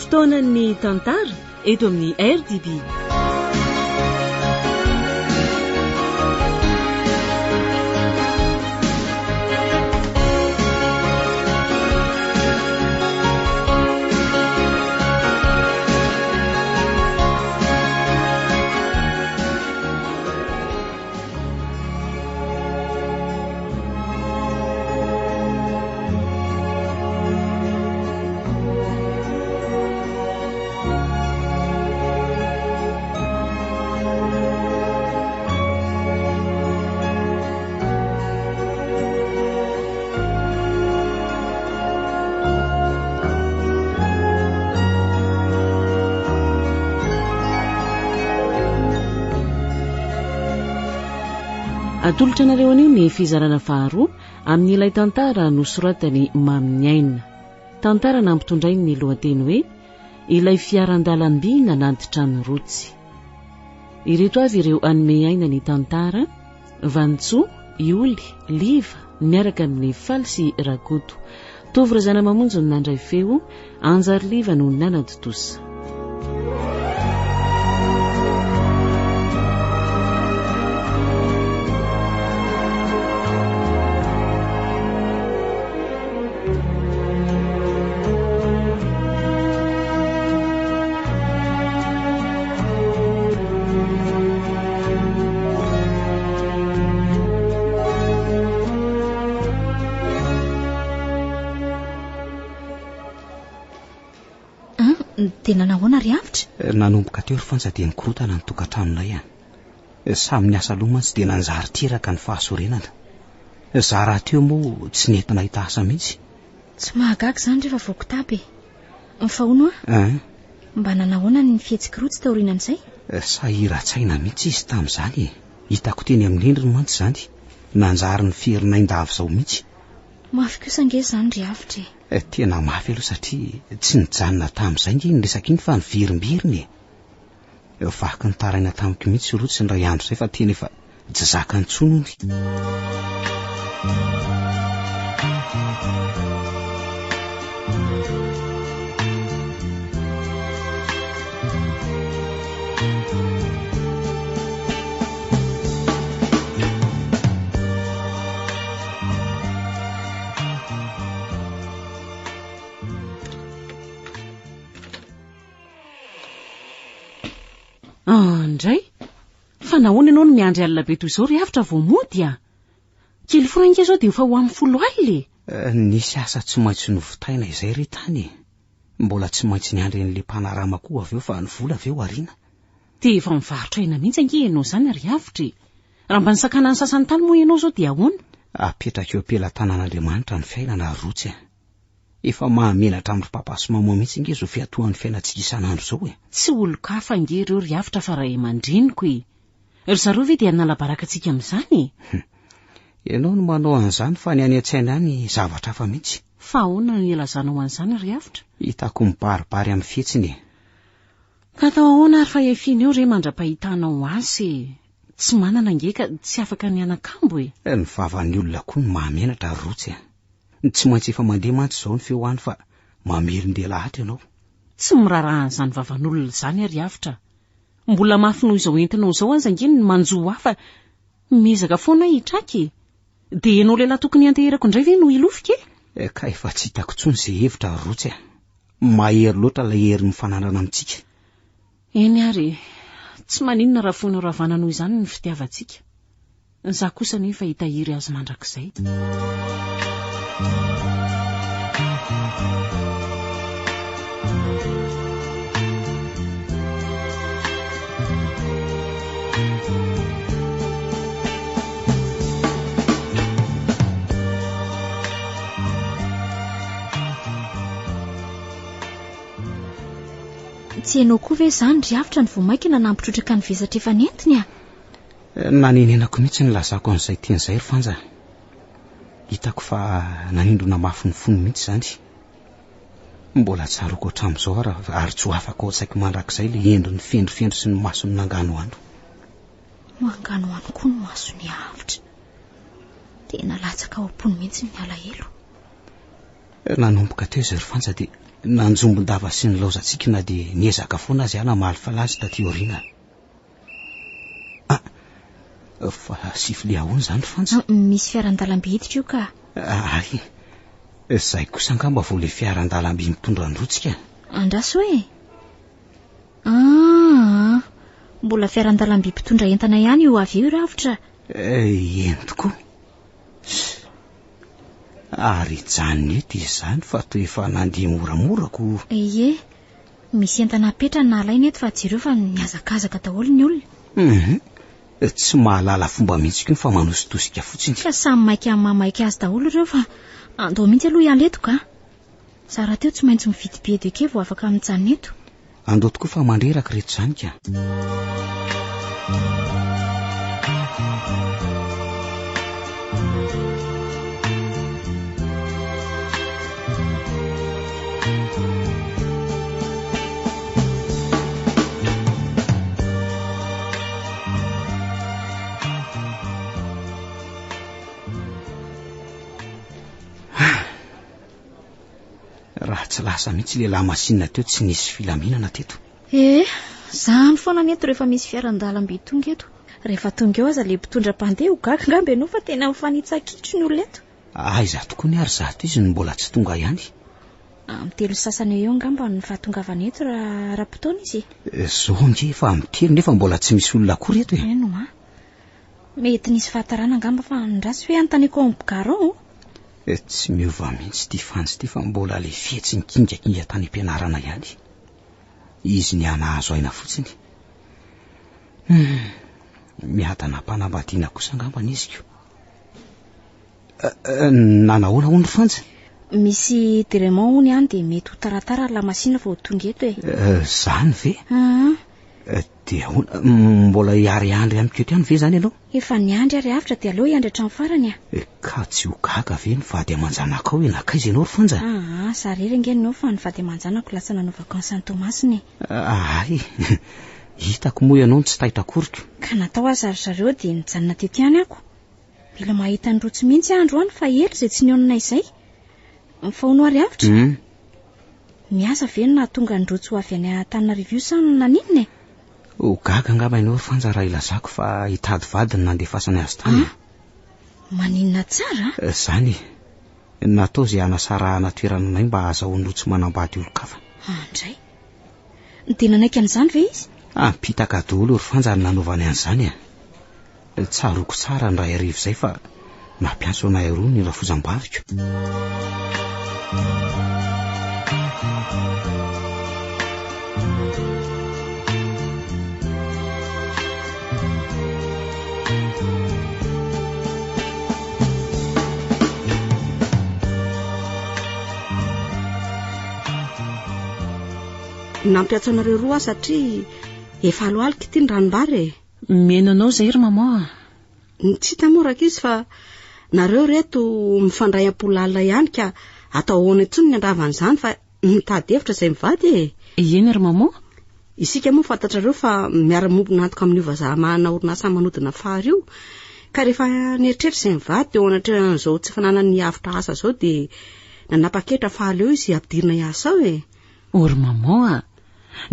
Fotoanan'ny tantara eto amin'ny RDB. Atolotra anareo anio ny fizarana faharoa amin'ilay tantara nosoratan'i Maminiaina. Tantara nampitondrainy ny lohateny hoe Ilay fiaran-dalamby nanatitra an'i Rotsy. Ireto avy ireo hanome aina ny tantara, Vanintsoa, Ioly, Liva, miaraka amin'i Faly sy Rakoto. Tovo Razanamamonjy no nandray feo, Anjary Liva no nanatontosa. Dia nanahoana ry Avotra? Nanomboka teo ry Fanja dia nikorotana ny tokantranonay an. Samy niasa loha mantsy dia nanjary teraka ny fahasorenana. Za rahateo moa tsy nety nahita asa mihitsy. Tsy mahagaga izany rehefa voakotaba e. Fa hono hoa, Hein? mba nanahoana ny fihetsik'i Rotsy taorianan'izay? Sahiran-tsaina mihitsy izy tamin'izany e. Hitako teny amin'ny endriny mantsy izany. Nanjary niferinain-dava izao mihitsy. Mafy kosa ange izany ry Avotra e. Tena mafy aloha satria tsy nijanona tamin'izay ange iny resaka iny fa niverimberina e. Vaky nitaraina tamiko mihitsy Rotsy indray andro izay fa tena efa tsy zakany intsony hono. Andray! Fa nahoana ianao no miandry alina be toy izao ry Avotra vao mody a? Kely foana ange izao dia efa ho amin'ny folo alina e! Eh, nisy asa tsy maintsy novitaina izay re tany e! Mbola tsy maintsy niandry an'ilay mpanarama koa avy eo fa ny vola avy eo ariana. Dia efa mivarotra aina mihitsy ange ianao izany ry Avotra e! Raha mba nisakana ny sasany tany moa ianao izao dia ahoana? Apetraka eo am-pelatanan'Andriamanitra ny fiainana ry Rotsy a! Efa mahamenatra amin-dry papa sy maman mihitsy ange izao fiatohan'ny fiainantsika isan'andro izao e! Tsy olon-kafa ange ireo ry Avotra fa ray aman-dreniko e! Ry zareo ve dia hanala baraka antsika amin'izany e? Hum. Ianao no manao an'izany fa ny any an-tsaina any zavatra hafa mihitsy. Fa ahoana no ilazanao an'izany ry Avotra? Hitako mibaribary amin'ny fihetsiny e! Ka atao ahoana ary fa efiana eo re mandra-pahitanao asa e! Tsy manana ange ka tsy afaka ny hanakambo e! Ny vavan'ny olona koa no mahamenatra ry Rotsy a! Tsy maintsy efa mandeha mantsy izao ny feo any fa mamelon-dela ato ianao. Tsy miraharaha an'izany vavan'olona izany aho ry Avotra a! Mbola mafy noho izao entinao izao aza ange ny manjo ahy fa miezaka foana aho hitraka e! Dia ianao lehilahy tokony hianteherako indray ve no hilofika e? Ka efa tsy hitako intsony izay hevitra ry Rotsy a! Mahery loatra ilay hery mifanandrana amintsika. Eny ary e! Tsy maninona raha foinao ravana noho izany ny fitiavantsika. Izaho kosa anefa hitahiry azy mandrakizay. Tsy ianao koa ve izany ry Avotra no vao mainka nanampy trotraka ny vesatra efa nentiny a? Nanenenako mihitsy ny nilazako an'izay teny izay ry Fanja. Hitako fa nanindrona mafy ny fony mihitsy izany. Mbola tsaroako hatramin'izao ary ary tsy ho afaka ao an-tsaiko mandrakizay ilay endriny fendrofendro sy ny masony nanganohano. Manganohano koa ny masony Avotra. Tena latsaka ao am-pony mihitsy ny alahelo. Nanomboka teo izay ry Fanja dia. Nanjombon-dava sy nilaozantsika na dia niezaka foana aza aho namaly falazy taty aoriana. Ah! Fa sifflet ahoana izany ry Fanja? Misy fiaran-dalamby hiditra io ka. Hay! Izay kosa angamba vao ilay fiaran-dalamby mitondra an-drotsika. Andraso e! Aa! Mbola fiaran-dalamby mpitondra entana ihany io avy io Ravotra. Eny tokoa. Ary hijanona eto izy izany fa toa efa nandeha moramora ko. Ie, misy entana apetrany na alaina eto fa jereo fa mihazakazaka daholo ny olona. Hum, tsy mahalala fomba mihitsy koa fa manositosika fotsiny. Ka samy maika amin'ny maha maika azy daholo ireo fa andao mihitsy aloha hiala eto ka. Za rahateo tsy maintsy mividy billet de quai vao afaka mijanona eto. Andao tokoa fa mandreraka ireto izany ka. Raha tsy lasa mihitsy ilay lamasinina teo tsy nisy filaminana teto. Eh, zany foana ny eto rehefa misy fiaran-dalamby tonga eto. Rehefa tonga eo aza ilay mpitondra mpandeha ho gaga angamba ianao fa tena mifanitsakitro ny olona eto. Aiza tokoa ny ary zato izy no mbola tsy tonga ihany. Amin'ny telo sy sasany eo eo angamba ny fahatongavany eto raha ara-potoana izy. Zao ange efa amin'ny telo nefa mbola tsy misy olona akory eto e. Eny hoa. Mety nisy fahatarana angamba fa andraso hoe anontaniako ao amin'ny mpigara ao. Tsy miova mihitsy ity Fanjo ity fa mbola ilay fihetsiny kingakinga tany am-pianarana ihany. Izy nihanahazo aina fotsiny. Hum, miadana am-panambadiana kosa angamba ny izy ko. Nanahoana hono ry Fanja? Misy dérèglement hono ihany dia mety ho taratara ny lamasinina vao tonga eto e. Izany ve? Dia ahoana? Mbola hiariandry amiko eto ihany ve izany ianao? Efa niandry ary avotra dia aleo hiandry hatramin'ny farany a. Ka tsy ho gaga ve ny vady aman-janakao hoe nankaiza ianao ry Fanja? Aa, za irery ange no eo fa ny vady aman-janako lasa nanao vacances any Toamasina e. Hay, hitako moa ianao no tsy taitra akory ko. Ka natao aza ry zareo dia nijanona teto ihany ako. Mila mahita an'i Rotsy mihitsy aho androany fa ela izay tsy nihaonana izay. Fa hono ary avotra? Miasa ve no nahatonga an'i Rotsy ho avy any Antananarivo io sa naninona e? Ho gaga angamba ianao ry Fanja raha ilazako fa hitady vady no nandefasany azy tany e. Maninona tsara? Izany e. Natao izay hanasarahana toerana anay mba hahazahoan'i Rotsy manambady olon-kafa. Andray. Dia nanaiky an'izany ve izy? Ampitaka daholo ry Fanja ny nanaovany an'izany e. Tsaroako tsara ny iray hariva izay fa nampiantso anay roa ny rafozam-baviko. Nampiantso anareo roa aho satria efa alohalika ity ny ranombary e. Mihaino anao izay ry maman a! Ny tsy hita moa rankizy fa nareo reto mifandray am-po lalina ihany ka atao ahoana intsony ny handrava an'izany fa mitady hevitra izay mivady e! Eny ry maman. Isika moa fantatrareo fa miara-miombon'antoka amin'io vazaha manana orinasa manodina fary io ka rehefa nieritreritra izay mivady teo anatrehan'izao tsy fananany avotra asa izao dia nanapa-kevitra fa aleo izy ampidirina hiasa ao e! O ry maman a!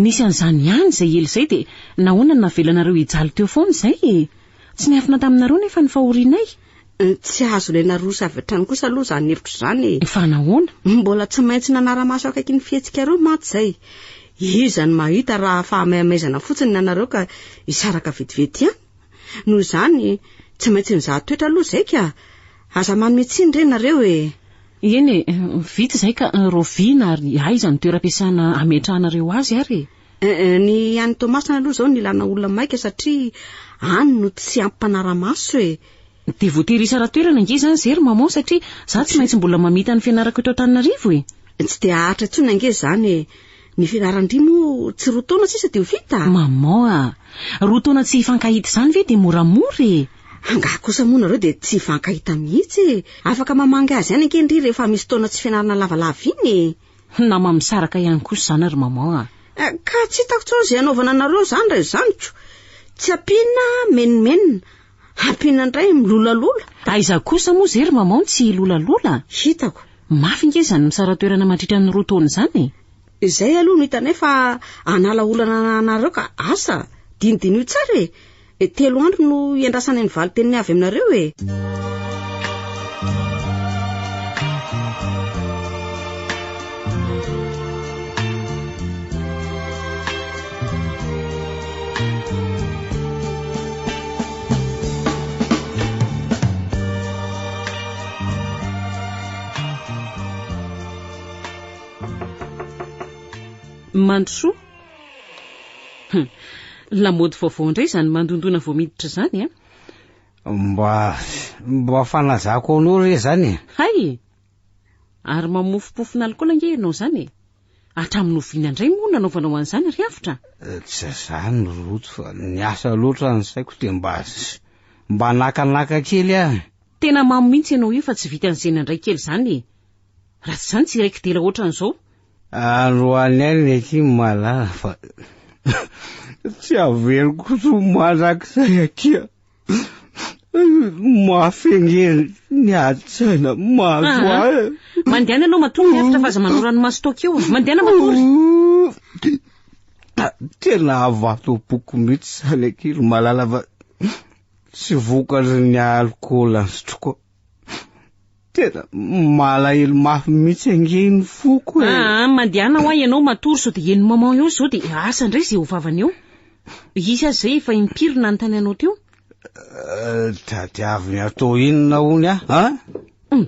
Nisy an'izany ihany izay ela izay dia nahoana no navelanareo hijaly teo foana izay e? Tsy niafina taminareo nefa ny fahorianay. Tsy azo ilaina roso avy hatrany kosa aloha izany hevitra izany e! Fa nahoana? Mbola tsy maintsy nanara-maso akaiky ny fihetsikareo mantsy izay. Iza no mahita raha fahamaimaizana fotsiny ny anareo ka hisaraka vetivety ihany? Noho izany, tsy maintsy mizaha toetra aloha izay ka! Aza manome tsiny re nareo e! Eny e, vita izay ka raoviana ary aiza ny toeram-piasana hametrahanareo azy ary e? Ny any Toamasina aloha izao no ilana olona maika satria any no tsy ampy mpanara-maso e! Dia voatery hisara-toerana ange izany izay ry maman satria izaho tsy maintsy mbola mamita ny fianarako eto Antananarivo e! Tsy dia haharitra intsony ange izany e! Ny fianaran-dry moa tsy roa taona sisa dia ho vita? Maman a! Roa taona tsy hifankahita izany ve dia moramora e! Angaha kosa moa nareo dia tsy hifankahita mihitsy e! Afaka mamangy azy ihany ange ndry rehefa misy taona tsy fianarana lavalava iny e! Nama misaraka ihany kosa izany ry maman a! Ka tsy hitako intsony izay hanaovana anareo izany raha izany ko! Tsy ampiana menomenona, ampiana indray milolalola! Aiza kosa moa izay ry maman no tsy hilolalola? Hitako. Mafy nge izany misara-toerana mandritra ny roa taona izany e! Izay aloha no hitanay fa hanala olana anareo ka asa, dinidiniho tsara e! Telo andro no iandrasanay ny valin-teniny avy aminareo e! Mandrosoa. Hum, lamaody vaovao indray izany mandondona vao miditra izany a. Mba, mba fanazako anao re izany e. Hay! Ary mamofompofona alikaola ange ianao izany e. Hatramin'ny oviana indray moa nanaovanao an'izany ry Avotra? Tsy izany ry Rojo fa niasa loatra ny saiko dia mba, mba nakanaka kely aho. Tena mamo mihitsy ianao io fa tsy vitan'izay nandray kely izany e! Raha tsy izany tsy hiraiki-dela ohatran'izao. Androany ihany aty malala fa tsy averiko ho mandrakizay akia. Mafy ange ny ady-tsaina mahazo ahy. Mandehana ianao matory ry Avotra fa aza manao ranomaso toaka eo. Mandehana matory. Tena avato am-poko mihitsy izany akia ry malala fa tsy vokatry ny alikaola nisotroko. Tena malahelo mafy mihitsy ange ny foko e. Aa, mandehana hoa ianao matory sao dia henon'i maman eo izao dia asa indray izay ho vavany eo. Izy aza izay efa impiry nanontany anao teo. Eh, tadiaviny atao inona hono aho, an? Hum,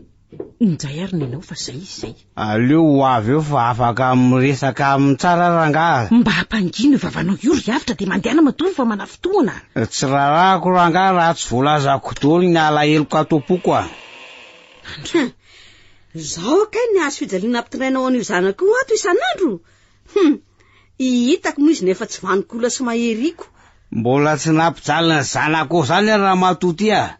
injay ary nenao fa zay izy zay. Aleo ho avy eo fa afaka miresaka aminy tsara rangaha. Mba ampangino io vavanao io ry avotra dia mandehana matory fa manafintohina. Tsy rarahako rangaha raha tsy voalazako daholo ny alaheloko ato am-poko a. Hum, zao kay ny hazo fijaliana ampitondrainao an'io zanako io ato isan'andro? Hum, hitako moa izy nefa tsy vanon-kola sy maheriko. Mbola tsy nampijaly ny zanako zany aho ramatoa ty a!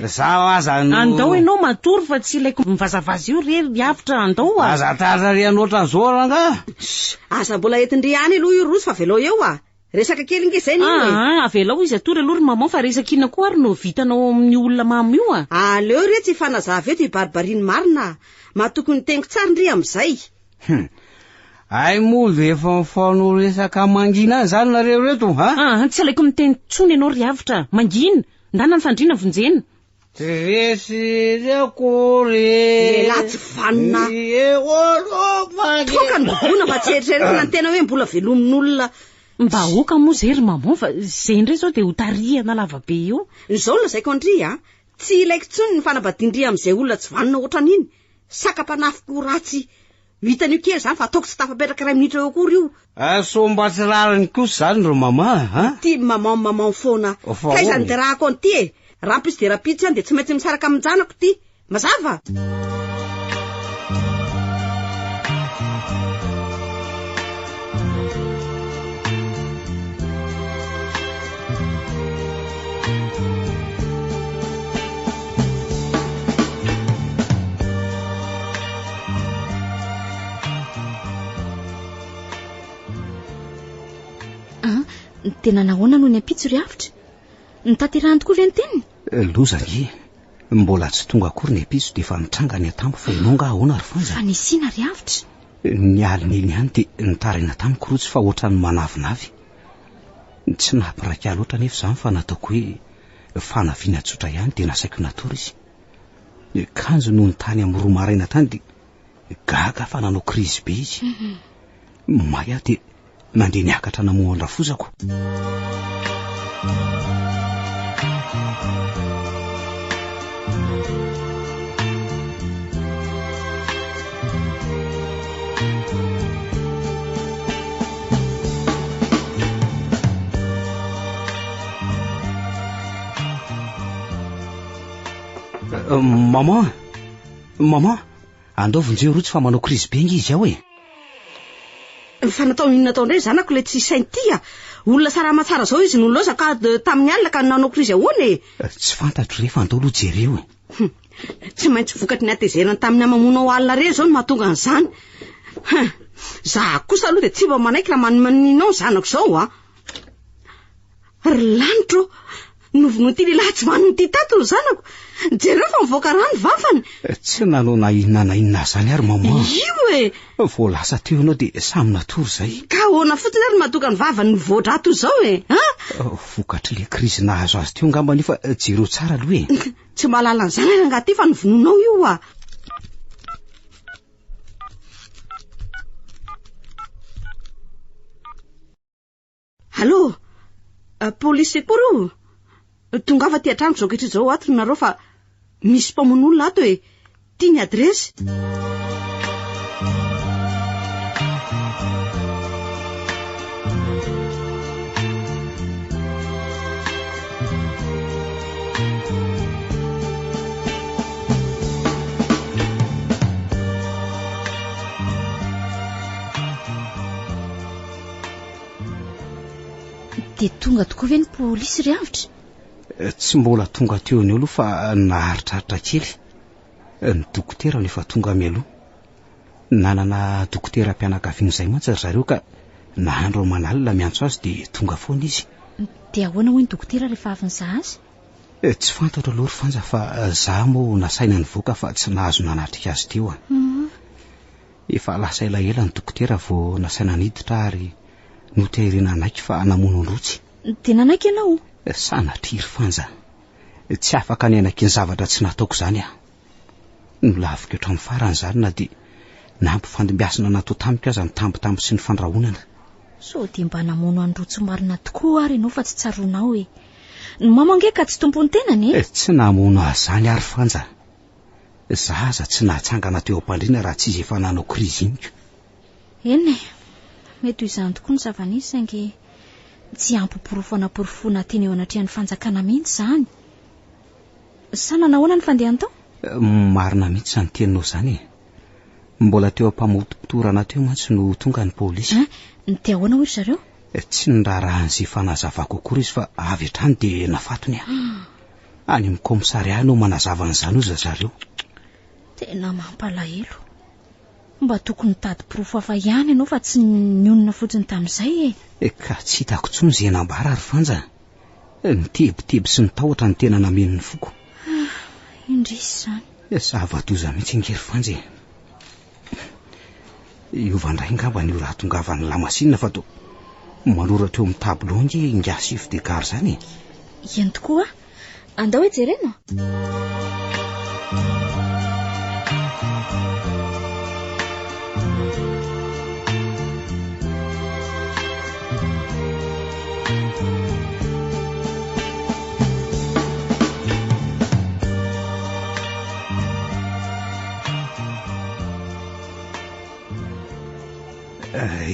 Zaho aza no. Andao ianao matory fa tsy ilaiko mivazavaza io re ry avotra andao a! Aza tratra ry an'ohatran'izao rangaha! Shh! Aza mbola entin-dry any aloha io Rojo fa avelao eo a! Resaka kely nge zay n'io e! Aa, avelao izy hatory aloha ry maman fa resaka inona koa ary no vitanao ao amin'io olona mamo io a! Aleo re tsy hifanazava eto hibaribariany marina a! Matoky ny teniko tsara ndry amin'izay! Hum. Hay moa dia efa mifanao resaka mangina any izany nareo ireto a? Aa, tsy alaiko miteny intsony ianao ry avotra a! Mangina! Ndana ny fandriana vonjena! Tsy resy irery akory. Lehilahy tsy vanona. Toaka ny bobona fa tsy eritreretina ny tena hoe mbola velomin'olona. Mba aoka moa izay ry maman fa izay indray izao dia ho tarihana lava be eo. Izao no lazaiko an-dry a, tsy ilaiko intsony ny fanambadian-dry amin'izay olona tsy vanona ohatran'iny. Saka mpanafiko ratsy Ho hitan'io kely izany fa ataoko tsy tafapetraka iray minitra eo akory io. Ah, sao mba tsy rariny kosa izany ry maman a! Ity maman maman foana. Fa K'aiza ahoana ny e? derahako an'ity e? Rahampitso dia rahampitso ihany dia tsy maintsy misaraka amin-janako ity. Mazava? Ah, tena nahoana no ny ampitso ry avotra? Notanterahany tokoa ve ny teniny? Eh, loza ange. Mbola tsy tonga akory ny ampitso dia efa nitranga ny atambo fa ianao angaha ahoana ry Fanja? Fa nisiana ry avotra. Ny alin'iny ihany dia nitaraina tamiko Rojo fa ohatran'ny manavinavy. Tsy nampiraika ahy loatra anefa izany fa nataoko hoe fanaviana tsotra ihany dia nasaiko natory izy. Kanjo nony tany amin'ny roa maraina tany dia gaga fa nanao krizy be izy. May aho dia nandeha niakatra namoha an-drafozako. Maman, maman, andao vonjeo rotsy fa manao krizy be nge izy ao e. Fa natao inona tao indray zanako ilay tsy sain ity a? Olona salama tsara zao izy no nilaozaka tamin'ny alina ka nanao krizy ahoana e? Tsy fantatro re fa andao aloha jereo e. Hum, tsy maintsy vokatry ny hatezerany tamin'ny hamamoanao alina ireny izao no mahatonga an'izany. Hum, za kosa aloha dia tsy mba manaiky raha manimaninao ny zanako izao a. Ry lanitro ô! Novonoin'ity lehilahy tsy vanona ity tato ny zanako. Jereo fa mivoaka rà ny vavany. Tsy nanao na inona na inona izany ary maman. Io e! Vao lasa teo ianao dia samy natory izay. Ka ahoana fotsiny ary no mahatonga ny vavany mivoa-drà toy izao e? An? Vokatr'ilay krizy nahazo azy teo angamba nefa jereo tsara aloha e. Tsy mahalala an'izany ary angaha ity fa novonoinao io a! Allô? Police secours o? Tongava aty an-tranoko izao ankehitriny izao ato nareo fa misy mpamono olona ato e! Ty ny adiresy. Dia tonga tokoa ve ny polisy ry Avotra? Eh, tsy mbola tonga teo an'eo aloha fa naharitraritra kely. Eh, ny dokotera no efa tonga mialoha. Nanana dokoteram-pianakaviana izay mantsy ry zareo ka na andro aman'alina miantso azy dia tonga foana izy. Dia ahoana hoy ny dokotera rehefa avy nizaha azy? Eh, tsy fantatro aloha ry Fanja fa za moa nasaina nivoaka fa tsy nahazo nanatrika azy teo. Mhm. Efa lasa elaela ny dokotera vao nasaina niditra ary noterena hanaiky fa namono an'i Rotsy. Dia nanaiky ianao? Sanatria ry Fanja. Tsy afaka ny hanaiky ny zavatra tsy nataoko izany aho. Nolaviko hatramin'ny farany izany na dia nampifandimbiasina natao tamiko aza ny tambitamby sy ny fandrahonana. Sao dia mba namono an'i Rotsy marina tokoa ary ianao fa tsy tsaroanao e. Ny mamo ange ka tsy tompon'ny tenany e. Tsy namono azy izany aho ry Fanja. Za aza tsy nahatsangana teo am-pandriana raha tsy izy efa nanao crise iny ko. Eny e, mety ho izany tokoa ny zava-nisy saingy tsy ampy porofo hanaporofoana teny eo anatrehan'ny fanjakana mihitsy izany. Sa nanahoana ny fandehany tao? Marina mihitsy izany teninao izany e. Mbola teo am-pamotopotorana teo mantsy no tonga ny polisy. Hein? Dia ahoana hoy ry zareo? Tsy niraharaha an'izay fanazavako akory izy fa avy hatrany dia nafatony aho. Any amin'ny commissariat no manazava an'izany hoy zareo. Tena mampalahelo. Mba tokony nitady porofo hafa ihany ianao fa tsy nionona fotsiny tamin'izay e. Eh, ka tsy hitako intsony izay nambara ry Fanja. Nitebiteby sy nitahotra ny tena nameno ny foko. Ah, indrisy izany. Eh, zava-doza mihitsy ange ry Fanja e. Hiova indray angamba ny ora hahatongavan'ny lamasinina fa toa manoratra eo amin'ny tableau ange ingahy chef de gare izany e. Eny tokoa. Andao hoe jerena.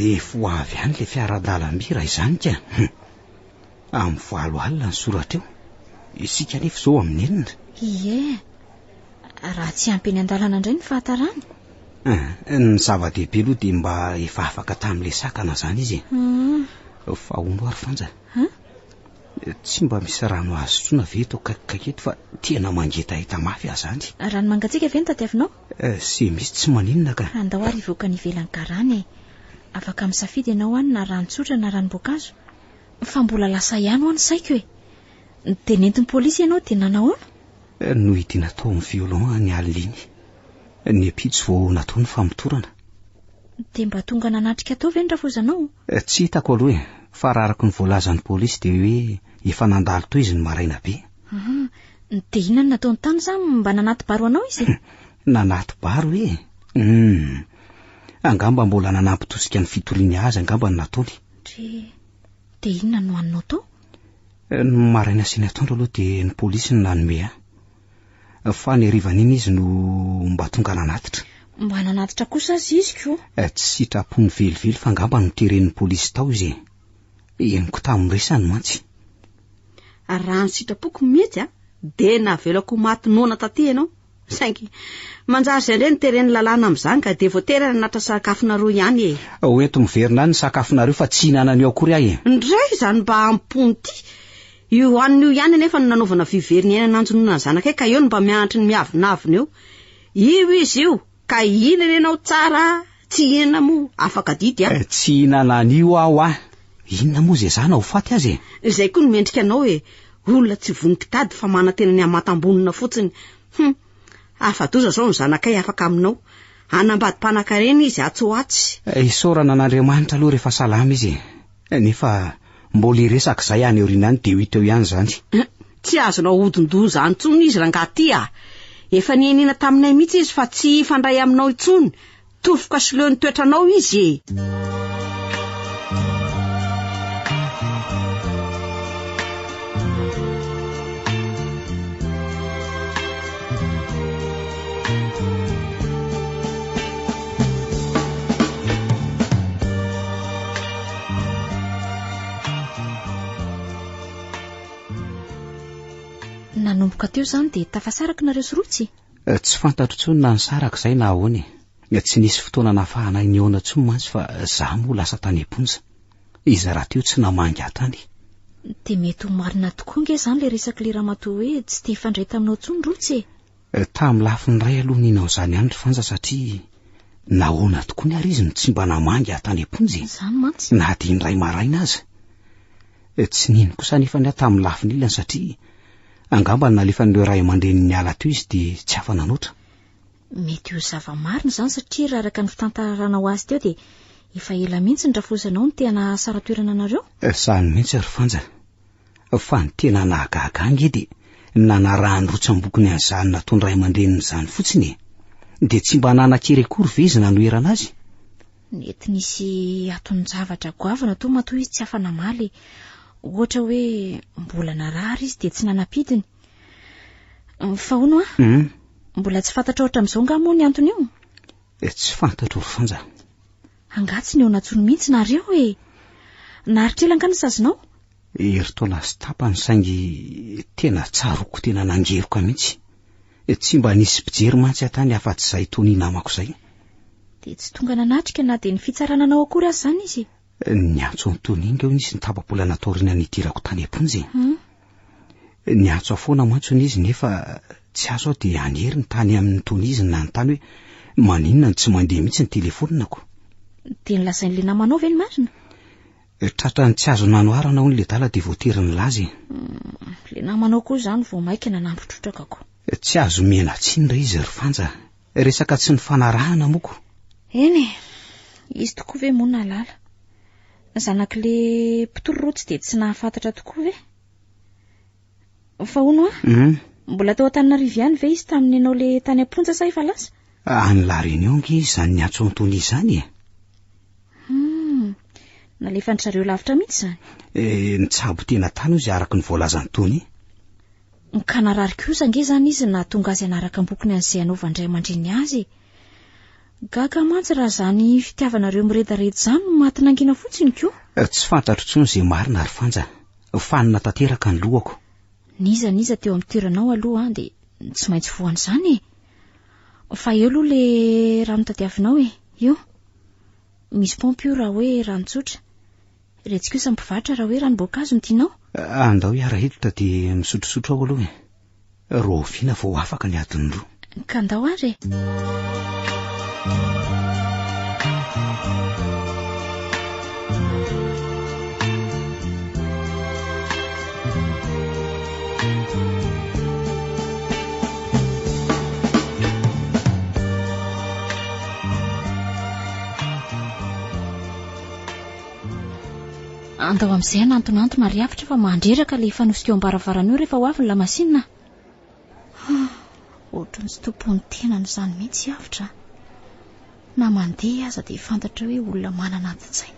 Efa ho avy any ilay fiaran-dalamby raha izany ka. Amin'ny valo alina ny soratra eo. Isika anefa izao amin'ny enina. Ie. Raha tsy ampy eny an-dalana indray ny fahatarany. Eh, ny zava-dehibe aloha dia mba efa afaka tamin'ilay sakana izany izy e. Hmm. Fa hono ary Fanja. Huh? Tsy mba misy rano azo sotroina ve eto akaikikaiky eto fa tena mangetaheta mafy aho izany. Rano mangatsiaka ve no tadiavinao? Eh, sy misy tsy maninona ka. Andao ary hivoaka any ivelan'ny garana e. Afaka misafidy ianao any na rano tsotra na ranom-boankazo. Fa mbola lasa ihany hoa ny saiko e. Dia nentin'ny polisy ianao dia nanahoana? Eh, nohidiana tao amin'ny violon ny alina iny. Ny ampitso vao natao ny famotorana. Dia mba tonga nanatrika tao ve ny rafozanao? Eh, tsy hitako aloha e, fa raha araka ny voalazan'ny polisy dia hoe efa nandalo teo izy ny maraina be. Ah, dia inona no nataony tany sa mba nanaty baro anao izy e? Nanaty baro e? Hum. Angamba mbola nanampy tosika ny fitoriany azy angamba no nataony. Dre, dia inona no haninao tao? Eh, ny maraina sy ny atoandro aloha dia ny polisy no nanome ahy. Fa ny harivan'iny izy no mba tonga nanatitra. Mba nanatitra kosa aza izy ko. Eh, tsy sitrapony velively fa angamba noteren'ny polisy tao izy e. Henoko tamin'ny resany mantsy. Raha ny sitrapoko mihitsy a, dia navelako ho maty noana taty ianao. Saingy manjary izay indray no teren'ny lalàna amin'izany ka dia voatery hananatra sakafonareo ihany e. Ho ento miverina any ny sakafonareo fa tsy hihinana an'io akory aho e. Ndray izany mba ampony ity. Io hanina io ihany anefa no nanaovana vy very ny aina nanjonoana ny zanakay ka eo no mba mianatry ny miavonavona eo. Io izy io ka hihinana ianao tsara tsy hihinana moa afaka adidy a. Tsy hihinana an'io aho a. Inona moa izay zana ho faty aza e? Izay koa no mendrika anao e. Olona tsy vonon-kitady fa manantena ny hamatam-bonona fotsiny. Hum! Afa-doza izao ny zanakay afaka aminao. Hanambady mpanankarena izy atsy ho atsy. Isaorana an'Andriamanitra aloha rehefa salama izy e. Nefa mbola hiresaka izay any aoriana any dia ho hita eo ihany izany. Tsy azonao ahodin-doza intsony izy rangahy ty a! Efa nianiana taminay mihitsy izy fa tsy hifandray aminao intsony. Tofoka sy leo ny toetranao izy e! Nanomboka teo izany dia tafasaraka nareo sy Rotsy? Tsy fantatro intsony na nisaraka izay na ahoana e. Tsy nisy fotoana nahafahanay nihaona intsony mantsy fa za moa lasa tany am-ponja. Izy rahateo tsy namangy ahy tany. Dia mety ho marina tokoa ange izany ilay resak'ilay ramatoa hoe tsy te hifandray taminao intsony Rotsy e! Tamin'ny lafiny iray aloha nino an'izany ihany ry Fanja satria nahoana tokoa ary izy no tsy mba namangy ahy tany am-ponja e? Izany mantsy. Na dia indray maraina aza. Tsy nino kosa anefa aho tamin'ny lafiny ilany satria angamba nalefan'ireo ray aman-dreniny niala teo izy dia tsy afa-nanoatra. Mety ho zava-marina izany satria raha araka ny fitantaranao azy teo dia efa ela mihitsy ny rafozanao no te hanasara-toerana anareo. Izany mihitsy ry Fanja. Fa ny tena nahagaga ahy ange dia ny nanarahany rotsam-bokony an'izany nataony ray aman-dreniny izany fotsiny e. Dia tsy mba nanan-kery akory ve izy nanoherana azy? Nety nisy aton-javatra goavana toa matoa izy tsy afa-namaly e. Ohatra hoe mbola narary izy dia tsy nanam-pidiny. Fa hono an? Hmm? Mbola tsy fantatrao hatramin'izao angaha moa ny anton'io? Eh, tsy fantatro ry Fanja. Angaha tsy nihaona intsony mihitsy nareo e? Naharitra ela angaha ny sazinao? Herintaona sy tapany saingy tena tsaroako tena nangeroka mihitsy. Eh, tsy mba nisy mpijery mantsy aho tany afa-tsy izay Tony namako izay. Dia tsy tonga nanatrika na dia ny fitsarana anao akory aza izany izy? Niantso an'i Tony ange hono izy ny tapa-bolana taoriana nidirako tany am-ponja e. Hmm. Niantso ahy foana mantsy hono izy nefa tsy azo aho dia hanery ny tany amin'ny Tony izy nanontany hoe maninona no tsy mandeha mihitsy ny telefaonina-ko. Dia nolazain'ilay namanao ve ny marina? Tratran'ny tsy azo nanoharana hono ledala dia voatery nilaza e. Hmm, ilay namanao koa izany vao mainka nanampy trotraka ko. Tsy azo omena tsiny re izy ry Fanja. Resaka tsy nifanarahana moa ko. Eny e, izy tokoa ve moa nahalala? Zanak'ilay mpitory rotsy dia tsy nahafantatra tokoa ve? Fa hono hoa, Hmm. mbola tao Antananarivo ihany ve izy tamin'ny ianao ilay tany am-ponja sa efa lasa? Any La Réunion ange izy izany niantso an'i Tony izany e. Hmm, nalefan-dry zareo lavitra mihitsy izany. Eh, nitsabo tena tany izy araka ny voalazan'i Tony. Ka narary kosa ange izany izy nahatonga azy hanaraka am-bokony an'izay hanaovan-dray aman-dreniny azy e. Gaga mantsy raha izany fitiavanareo miredareda izany no maty nangina fotsiny ko. Tsy fantatro intsony izay marina ry Fanja. Fanina tanteraka ny lohako. N'iza n'iza teo amin'ny toeranao aloha dia tsy maintsy voan'izany e. Fa eo aloha le rano tadiavinao e. Io. Misy paompy io raha hoe rano tsotra. Iretsy kosa mpivarotra raha hoe ranom-boankazo no tianao. Andao hiara-hiditra dia misotrosotro ao aloha e. Rahoviana vao afaka ny adiny roa? Ka andao ary e. Andao amin'izay hanantonantona ry avotra fa mandreraka ilay hifanosika eo am-baravarana eo rehefa ho avy ny lamasinina. Ohatran'ny tsy tompon'ny tenany izany mihitsy i Avotra a. Na mandeha aza dia fantatra hoe olona manana adin-tsaina.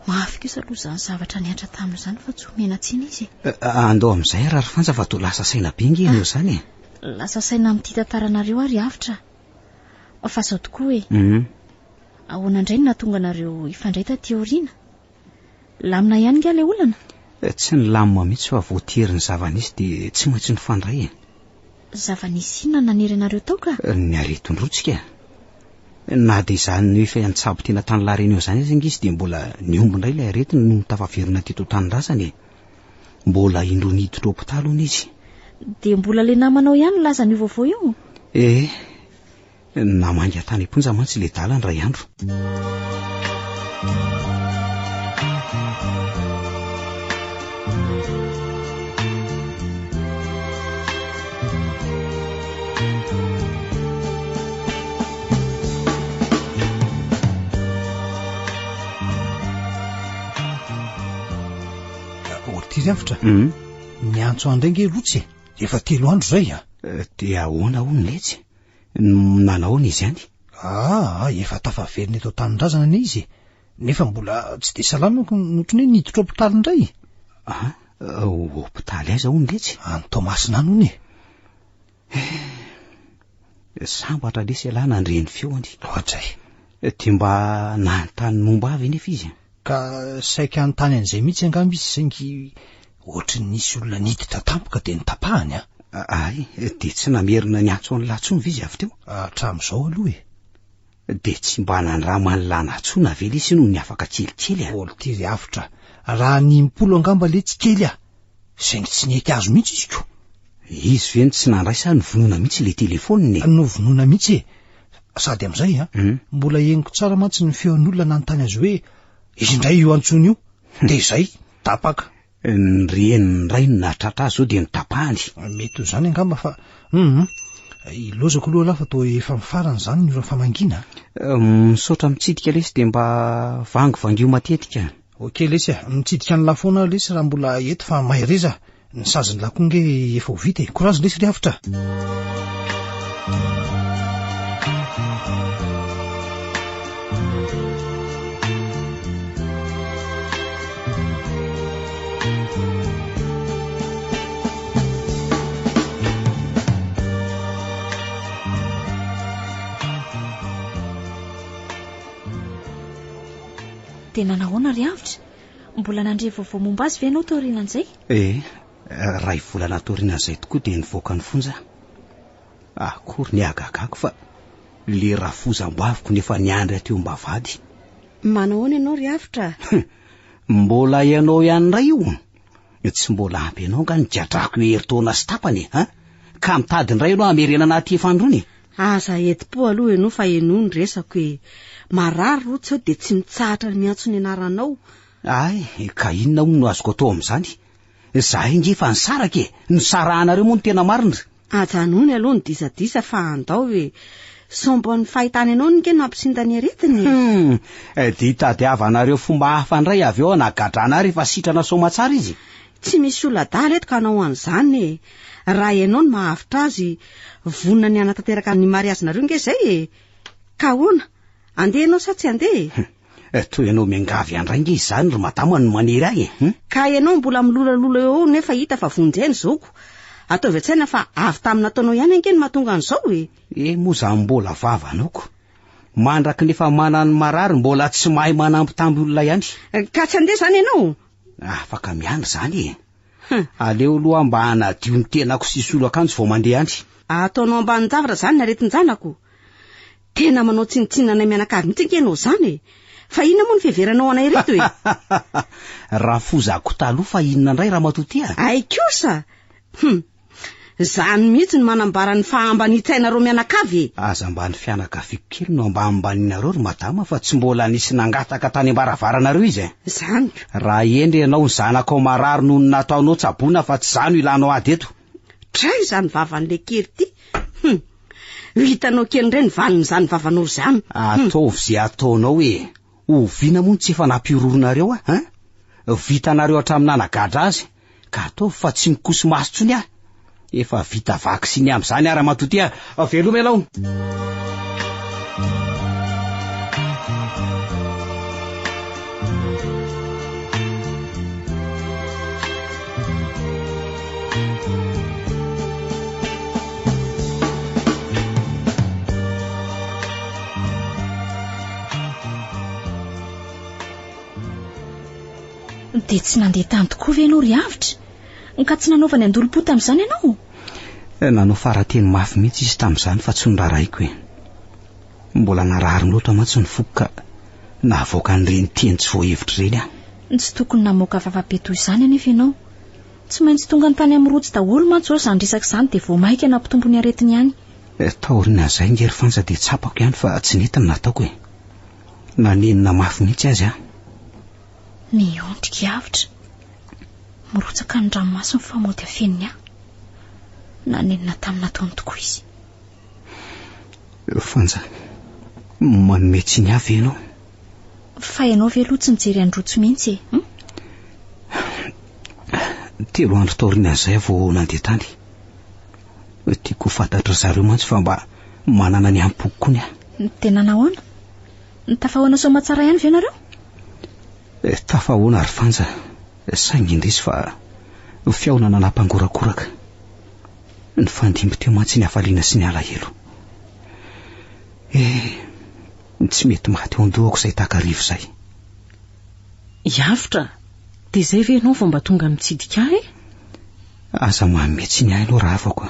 Mafy kosa aloha izany zavatra nihatra taminy izany fa tsy omena tsiny izy e. Andao amin'izay ary ry Fanja fa toa lasa saina be ange ianao izany e. Lasa saina amin'ity tantaranareo ary Avotra. Fa izao tokoa e. Ahoana indray no nahatonga anareo hifandray taty aoriana? Lamina ihany angaha ilay olana? Tsy nilamina mihitsy fa voatery ny zava-nisy dia tsy maintsy nifandray e. Zava-nisy inona nanery anareo tao ka? Ny aretin-drotsika. Na dia izany efa nitsabo tena tany La Réunion izany aza ange izy dia mbola nihombo indray ilay aretina nony tafaverina teto an-tanindrazana e. Mbola indroa niditra hopitaly hono izy. Dia mbola ilay namanao ihany nilaza an'io vaovao io? Ee. Namangy ahy tany am-ponja mantsy ledala indray andro. Ity ry avotra. Niantso ahy indray nge Rotsy e. Efa telo andro izay a. Dia ahoana hono letsy? Nanahoana izy any? Aa, efa tafaverina eto an-tanindrazana anie izy e. Nefa mbola tsy dia salama ohatran'ny hoe niditra hopitaly indray. Ah, hopitaly aiza hono letsy? Any Toamasina any hono e. Eh, sambatra lesy ialahy nandre ny feony. Ohatray. Dia mba nanontany momba ahy ve nefa izy? Ka saika hanontany an'izay mihitsy angamba izy saingy ohatry ny nisy olona niditra tampoka dia notapahany an. Ay, dia tsy namerina niantso an'lah intsony ve izy avy teo? Hatramin'izao aloha e. Dia tsy mba nandraman'lah nantsoina ve lesy nony afaka kelikely a? Olo-ty ry avotra, raha ny impolo angamba letsy kely a! Saingy tsy nety azo mihitsy izy ko! Izy ve no tsy nandray sa novonoina mihitsy ilay telefaonina e? Novonoina mihitsy e! Sady amin'izay a, mbola henoko tsara mantsy ny feon'olona nanontany azy hoe izy indray io antsoiny io, dia izay, tapaka. Ny reniny indray no nahatratra azy izao dia notapahany. Mety ho izany angamba fa hum, ilozako aloha lahy fa toa efa mifarana izany ny ora famangiana a. Misaotra mitsidika lesy dia mba vangivangio matetika. Ok lesy a, mitsidika an'lah foana aho lesy raha mbola eto fa mahereza, ny sazin'lah koa nge efa ho vita e, courage lesy ry avotra a. Dia nanahoana ry Avotra? Mbola nandre vaovao momba azy ve ianao taorianan'izay? Eh, iray volana taorianan'izay tokoa dia nivoaka ny fonja aho. Akory ny hagagako fa le rafozam-baviko no efa niandry aty am-bavahady. Manahoana ianao ry Avotra? Mbola ianao ihany indray io? Tsy mbola ampy anao angaha ny gadrako io herintaona sy tapany e? An? Ka mitady indray ianao hamerenana aty fandroana e? Aza entim-po aloha ianao fa henoy ny resako e! Marary roa tsy eo dia tsy mitsahatra ny miantso ny anaranao. Hay, ka inona hono no azoko atao amin'izany? Izahay ange efa nisaraka e! Nisarahanareo moa no tena marina. Ajanony aloha ny disadisa fa andao e! Sombin'ny fahitana ianao nge no hampisinda ny aretina e! Hum! Dia hitadiavanareo fomba hafa indray avy eo hanagadrana ahy rehefa sitrana soamatsara izy? Tsy misy olona adala eto ka hanao an'izany e! Raha ianao no mahavotra azy, vonona ny hanatanteraka ny mariazinareo nge izay e! Ka ahoana? Andeha ianao sa tsy handeha e? Hum! Toa ianao miangavy handray nge izany ry madama no manery ahy e! Hum? Ka ianao mbola milolalola eo eo nefa hita fa vonjy aina zoko. Ataovy an-tsaina fa avy tamin'ny nataonao ihany ange no mahatonga an'izao e! Eh moa za mbola vavanaoko. Mandraky ny efa manan'ny marary mbola tsy mahay manambitamby olona ihany. Ka tsy handeha izany ianao? Afaka miandry izany e! Aleo aloha mba hanadio ny tenako sy hisolo akanjo vao mandeha any. Ataonao ambanin-javatra izany ny aretin-janako? Tena manao tsinontsinona anay mianakavy mihitsy ange ianao izany e! Fa inona moa no fiheveranao anay ireto e? Rafozako taloha fa inona indray ramatoa ty a? Hay kosa! Hum! Izany mihitsy no manambara ny fahambanian-tsainareo mianakavy e! Aza mba ny fianakaviako kely no ambanimbanianareo ry madama fa tsy mbola nisy nangataka tany am-baravaranareo izy e! Izany ko! Raha hendry ianao ny zanakao marary noho ny nataonao tsaboina fa tsy izaho no ilanao ady eto! Dray izany vavan'ilay kely ity! Hum! Ho hitanao kely indray ny valin'izany vavanao izany. Ataovy izay ataonao e! Oviana moa no tsy efa nampihorohoro-nareo ahy, hein? Vitanareo hatramin'ny nanagadra azy, ka ataovy fa tsy mikoso-maso intsony aho. Efa vita vaksiny amin'izany aho ramatoa ty a! Veloma ianao! Dia tsy nandeha tany tokoa ve ianao ry Avotra? Ka tsy nanaovany andolom-po tamin'izany ianao? Nanao farateny mafy mihitsy izy tamin'izany fa tsy noraharahiako e. Mbola narary loatra mantsy ny foko ka nahavoaka an'ireny teny tsy voahevitra ireny aho. Tsy tokony namoaka vava be toy izany anefa ianao. Tsy maintsy tonga tany amin'ny rojo daholo mantsy izao izany resaka izany dia vao mainka nampitombo ny aretiny ihany. Taorian'izay nge ry Fanja dia tsapako ihany fa tsy nety ny nataoko e. Nanenina mafy mihitsy azy aho. Miondrika i Avotra. Mirotsaka ny ranomasony fa mody afeniny ahy. Nanenina tamin'ny nataony tokoa izy. Fanja, manome tsiny ahy ve ianao? Fa ianao ve aloha tsy nijery an'i Rojo mihitsy e? Hum? Telo andro taorian'izay aho vao nandeha tany. Tiako ho fantatry zareo mantsy fa mba manana ny ampoko koa ny ahy. Dia nanahoana? Tafahoana soamatsara ihany ve nareo? Eh, tafahoana ry Fanja, saingy indrisy fa fihaonana nampangorakoraka. Nifandimby teo mantsy ny hafaliana sy ny alahelo. Eh, tsy mety maty eo an-dohako izay takariva izay. Iavotra, dia izay ve ianao vao mba tonga mitsidika ahy e? Aza manome tsiny ahy aloha rahavako a,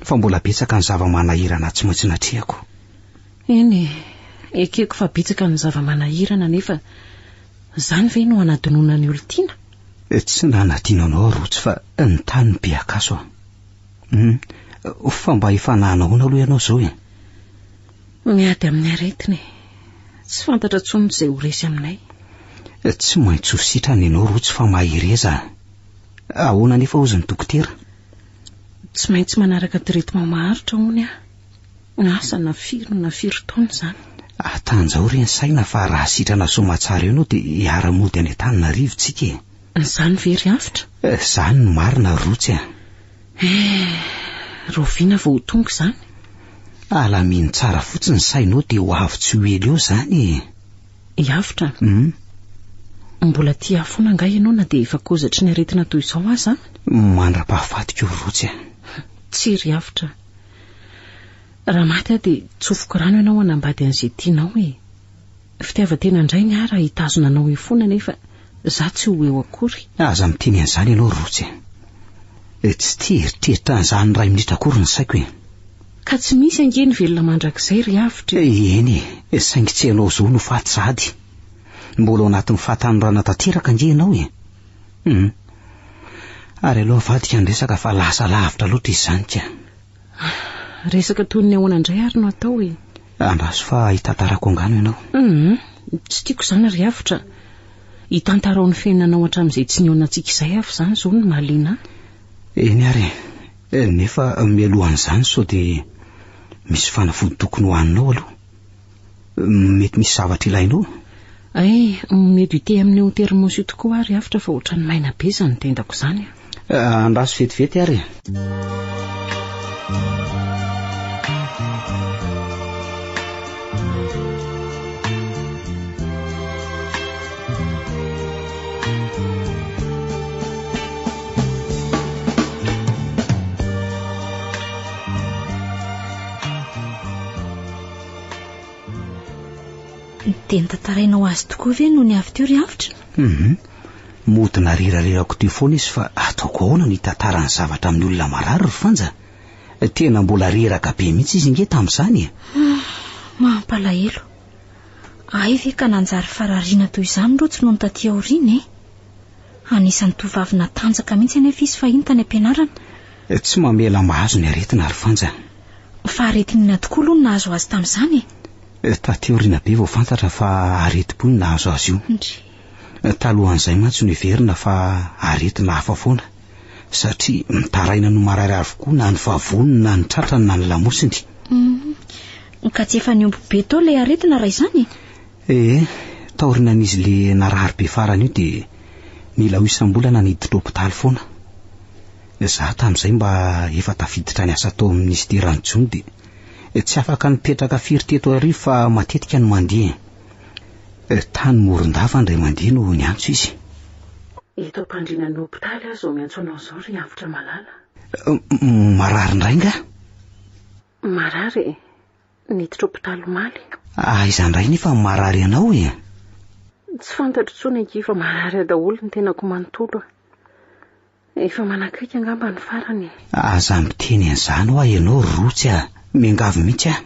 fa mbola betsaka ny zava-manahirana tsy maintsy natrehako. Eny e, ekeko fa betsaka ny zava-manahirana nefa izany ve no hanadinoana ny olon-tiana? Tsy nanadino anao aho Rojo fa ny tany no be akaso a. Hum, fa mba efa nanahoana aloha ianao izao e? Miady amin'ny aretina e. Tsy fantatra intsony izay ho resy aminay. Tsy maintsy ho sitrana ianao Rojo fa mahereza a. Ahoana anefa hozy ny dokotera? Tsy maintsy manaraka traitement maharitra hono aho. Asa na firy na firy taona izany. Atanjao re ny saina fa raha sitrana soamatsara eo ianao dia hiara-mody any Antananarivo tsika e. Izany ve ry Avotra? Izany no marina Rotsy a. Eh, rahoviana vao ho tonga izany? Alamino tsara fotsiny ny sainao dia ho avy tsy ho ela eo izany e. I Avotra? Hum. Mbola tia ahy foana angaha ianao na dia efa kozatry ny aretina toy izao aza? Mandra-pahafatiko io Rotsy a. Tsia ry Avotra. Raha maty aho dia tsofiko rano ianao hanambady an'izay tianao e. Fitiavan-tena indray ny ahy raha hitazona anao eo foana nefa za tsy ho eo akory. Aza miteny an'izany ianao ry Rotsy e. Tsy tia hieritreritra an'izany iray minitra akory ny saiko e. Ka tsy misy ange ny velona mandrakizay ry Avotra e. Eny e, saingy tsy ianao izao no faty sahady. Mbola ao anatin'ny fahatanorana tanteraka ange ianao e. Hum. Ary aleo avadika ny resaka fa lasa lavitra loatra izy izany ka. Resaka toy ny ahoana indray ary no atao e? Andraso fa hitantarako angano ianao. Hum, tsy tiako izany ry Avotra. Hitantarao ny fiainanao hatramin'izay tsy nihaonantsika izay aho fa izany izao no mahaliana ahy. Eny ary e. Nefa mialohan'izany sao dia misy fanafody tokony hohaninao aloha. Mety misy zavatra ilainao. Hay, omeo dite amin'io thermos io tokoa ary avotra fa ohatran'ny maina be izany tendako izany a. Andraso vetivety ary e. Dia notantarainao azy tokoa ve nony avy teo ry Avotra? Hum, mody narirarerako teo foana izy fa ataoko ahoana no hitantara ny zavatra amin'ny olona marary ry Fanja? Tena mbola reraka be mihitsy izy nge tamin'izany e! Hum, mampalahelo. Hay ve ka nanjary farariana toy izany Rojo nony taty aoriana e? Anisan'ny tovovavy natanjaka mihitsy anefa izy fahiny tany am-pianarana. Tsy mamela mahazo ny aretina ry Fanja. Fa aretin'inona tokoa aloha no nahazo azy tamin'izany e? Taty aoriana be vao fantatra fa aretim-po no nahazo azy io. Ndry. Talohan'izay mantsy noheverina fa aretina hafa foana, satria mitaraina no marary avokoa na ny vavoniny na ny tratrany na ny lamosiny. Hum. Ka tsy efa nihombo be tao ilay aretina raha izany e? Ee, taorianan'izy le narary be farany io dia nila ho isam-bolana niditra hopitaly foana. Izaho tamin'izay mba efa tafiditra niasa tao amin'ny minisiteran'ny jono dia tsy afaka nipetraka firy teto Iarivo fa matetika no mandeha. Tany Morondava indray mandeha no niantso izy. Eto am-pandriana ny hopitaly aho izao miantso anao izao ry Avotra malala. Marary indray nga? Marary e. Niditra hopitaly omaly. Aiza indray nefa marary anao e? Tsy fantatro intsony akia fa marary daholo ny tenako manontolo a. Efa manakaiky angamba ny farany e. Aza miteny an'izany hoa ianao ry Rotsy a! Miangavy mihitsy aho.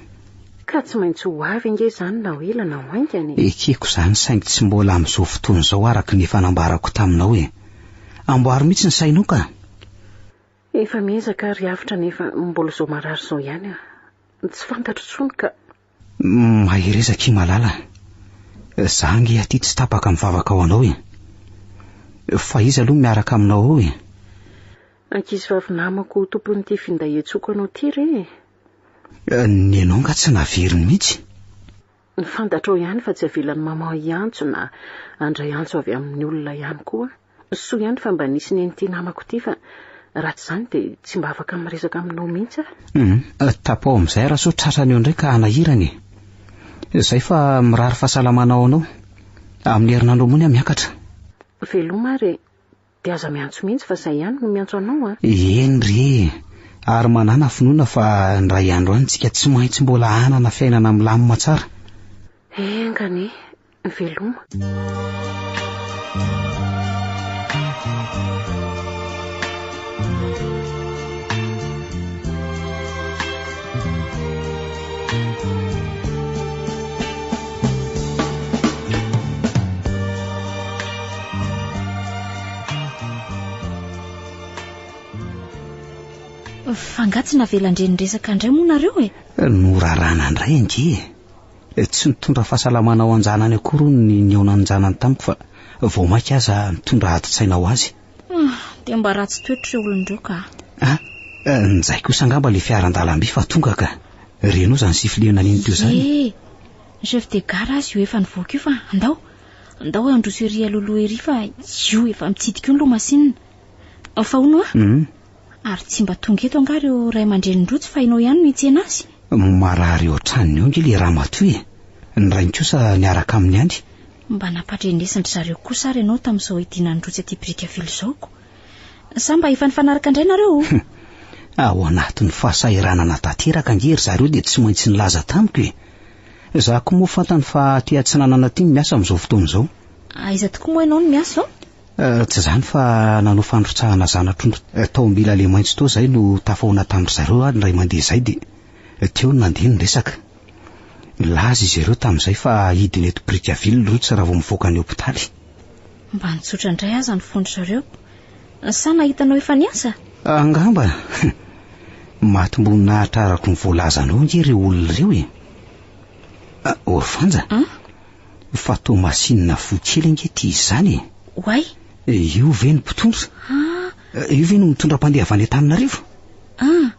Ka tsy maintsy ho avy ange izany na ho ela na ho haingana e. Ekeko izany saingy tsy mbola amin'izao fotoana izao araka ny efa nambarako taminao e. Amboary mihitsy ny sainao ka. Efa miezaka aho ry Avotra nefa mbola izao marary izao ihany aho. Tsy fantatro intsony ka. Mahereza akia malala a! Za ange aty tsy tapaka mivavaka ho anao e! Fa iza aloha miaraka aminao ao e? Ankizivavy namako tompon'ity finday iantsoako anao ity re e! Ny anao nga tsy naveriny mihitsy? Fantatrao ihany fa tsy avelan'i maman hiantso na handray antso avy amin'ny olona ihany koa. Soa ihany fa mba nisy nen'ity namako ity fa raha tsy izany dia tsy mba afaka miresaka aminao mihitsy aho. Hum, tapaho amin'izay raha sao tratrany eo indray ka hanahirana e. Izay fa mirary fahasalamana ho anao. Amin'ny herinandro ambony aho miakatra. Veloma ary e. Dia aza miantso mihitsy fa izay ihany no miantso anao a. Eny re e. Ary manàna finoana fa indray andro any tsika tsy maintsy mbola hanana fiainana milamina tsara. Enga anie. Veloma. Fa angaha tsy navelan-dry niresaka indray moa nareo e? Norarana indray ange e. Tsy nitondra fahasalamana ho an-janany akory hono ny nihaonan-janany tamiko fa vao mainka aza nitondra adin-tsaina ho azy. Ah, dia mba ratsy toetra ireo olona ireo ka. Ah, njay kosa angamba ilay fiaran-dalamby fa tonga ka. Renao izany sifilena an'iny teo izany. Ie, ny chef de gare aza io efa nivoaka io fa andao, andao handroso ery alohaloha ery fa io efa mitsidika io ny lohamasinina. Fa hono hoa, Hmm. ary tsy mba tonga eto angaha ireo ray aman-drenin-drotsy fa ianao ihany no hitsena azy? Marary eo an-tranony eo ange ilay ramatoa e. Ny rainy kosa niaraka aminy ihany. Mba nampandrenesin-dry zareo kosa ary ianao tamin'izao hidinan'ny rotsy aty Brickaville izao ko. Sa mba efa nifanaraka indray nareo? Ao anatin'ny fahasahiranana tanteraka ange ry zareo dia tsy maintsy nilaza tamiko e. Izaho koa moa fantany fa aty Atsinanana aty no miasa amin'izao fotoana izao. Aiza tokoa moa ianao no miasa izao? Tsy izany fa nanao fandrotsahana zana-trondro tao Ambilalemaitso tao izahay no tafahoana tamin-dry zareo ary indray mandeha izay dia teo no nandeha ny resaka. Nilaza izy ireo tamin'izay fa hidina eto Brickaville Rotsy raha vao mivoaka ny hopitaly. Mba nitsotra indray aza ny fon-dry zareo. Sa nahita anao efa niasa? Angamba. Matim-boninahitra araka ny voalazanao ange ireo olona ireo e. Orfanja? Fa toa masinina fo kely ange ity izy izany e. Oay. Io ve no mpitondra? Ah. Io ve no mitondra mpandeha avy any Antananarivo? Ah.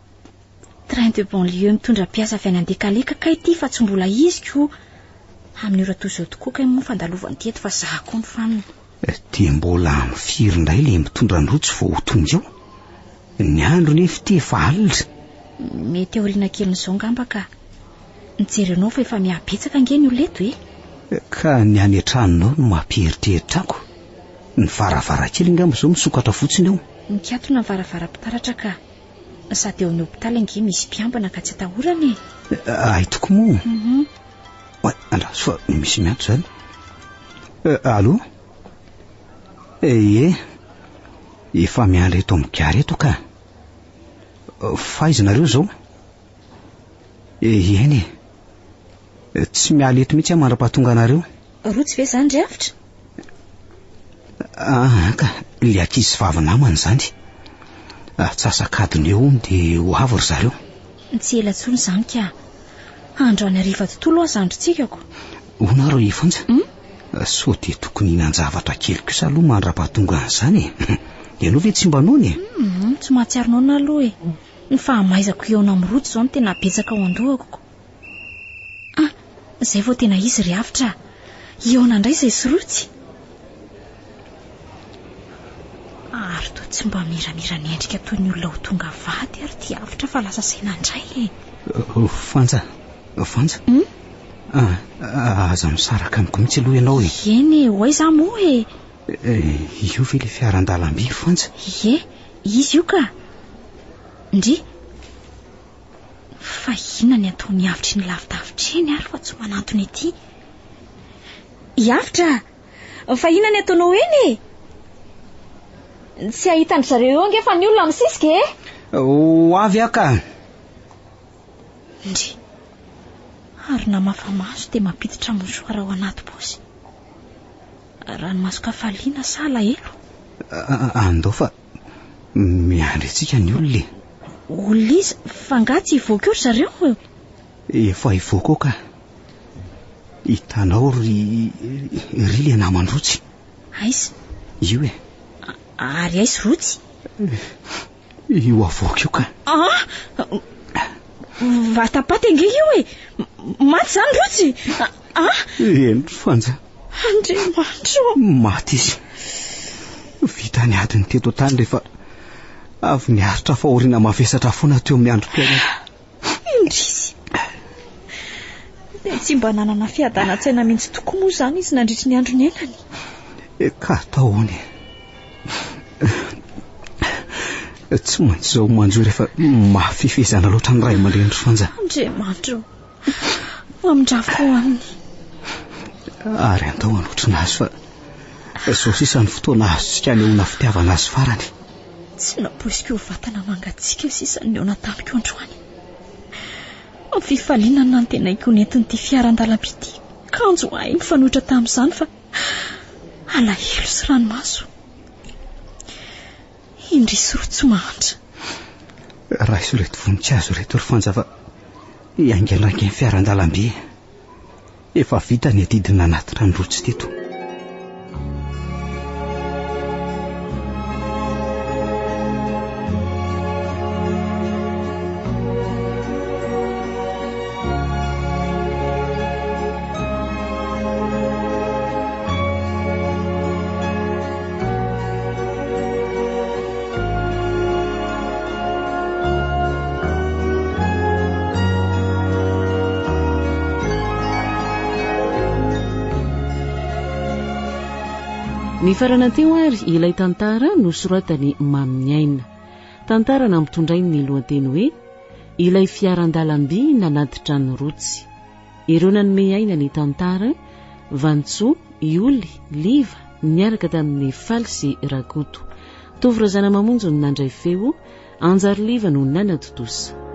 Train de banlieue mitondra mpiasa avy any Andekaleka kay ity fa tsy mbola izy ko. Amin'ny ora toy izao tokoa kay moa fandalovan'ity eto fa za koa no fanina. Dia mbola amin'ny firy indray ilay mitondra an'i Rotsy vao ho tonga eo? Ny andro nefa ity efa alina. Mety aoriana kelin'izao angamba ka. Nijery anao fa efa mihabetsaka ange ny olona eto e. Ka ny any an-tranonao no mampieritreritra ako. Ny varavarankely angamba izao misokatra fotsiny ao. Mikatona ny varavaram-pitaratra ka. Sady eo amin'ny hopitaly ange misy mpiambina ka tsy atahorana e. Hay tokoa moa. Oay, andraso fa misy miantso izany. Allô? Ie, efa miandry eto amin'ny gare eto ka. Fa aiza nareo izao? Eny e. Tsy miala eto mihitsy aho mandra-pahatonga anareo. Rotsy ve izany ry Avotra? Ah, ka, ilay ankizy vavy namana izany. Atsasak'adiny eo hono dia ho avy ry zareo. Tsy ela intsony izany ka. Androany hariva tontolo aho zandrintsika ko. Hono aho ry Fanja? Sao dia tokony hihinan-javatra kely kosa aloha mandra-pahatonga an'izany e? Ianao ve tsy mba noana e? Tsy mahatsiaro noana aloha e. Ny fahamaizako hihaona amin'ny rojo izao no tena betsaka ao an-dohako ko. Ah, izay vao tena izy ry Avotra a! Hihaona indray izay sy Rotsy. Ary toa tsy mba miramira ny endrika toy ny olona ho tonga vady ary ity Avotra fa lasa saina indray e. Fanja, Fanja. Hmm? Ah, aza misaraka amiko mihitsy aloha ianao e. Eny e, ho aiza moa e? Io ve ilay fiaran-dalamby ry Fanja? Ie, izy io ka. Ndry. Fa inona ny ataon'i Avotra eny lavidavitra eny ary fa tsy manantona ety? I Avotra a! Fa inona ny ataonao eny e? Tsy hahita an-dry zareo eo ange fa ny olona misisika e! Ho avy aho ka! Ndry! Ary namafa maso dia mampiditra mouchoir ao anaty paosy. Ranomason-kafaliana sa alahelo? Andao fa Miandry antsika ny olona e. Olona iza? Fa angaha tsy hivoaka eo ry zareo e? Efa hivoaka ao ka. Hitanao ry ry le naman-dRotsy. Aiza? Io e. Ary aiza Rotsy? Io avoaka io ka. Ah! Vatapaty ange io e! Maty izany Rotsy! Ah! Eny Fanja. Andriamanitra ô! Maty izy. Vita ny adiny teto an-tany rehefa avy niaritra fahoriana mavesatra foana teo amin'ny androm-piainany. Indrisy! Dia tsy mba nanana fiadanan-tsaina mihitsy tokoa moa izany izy nandritry ny andro niainany. Ka atao ahoana e? Tsy maintsy izao manjo rehefa mafy fifehezana loatra ny ray aman-dreny ry Fanja. Andriamanitra o! Mamindrà fo aminy. Ary andao hanotrona azy fa izao sisa ny fotoana azontsika anehoana fitiavana azy farany. Tsy nampoiziko ho vatana mangatsiaka sisa ny nihaona tamiko androany. Ny fifaliana no nantenaiko ho nentin'ity fiaran-dalamby ity, kanjo hay nifanohitra tamin'izany fa alahelo sy ranomaso. Indrisy roa tsy mahantra. Raiso ireto voninkazo ireto ry Fanja fa hiaingandrainga ny fiaran-dalamby e. Efa vita ny adidy nanatitra ny rotsy teto. Nifarana teo ary ilay tantara nosoratan'i Maminiaina. Tantara nampitondrainy ny lohateny hoe Ilay fiaran-dalamby nanatitra an'i Rotsy. Ireo nanome aina ny tantara, Vanintsoa, Ioly, Liva, niaraka tamin'i Faly sy Rakoto. Tovo Razanamamonjy no nandray feo, Anjary Liva no nanatontosa.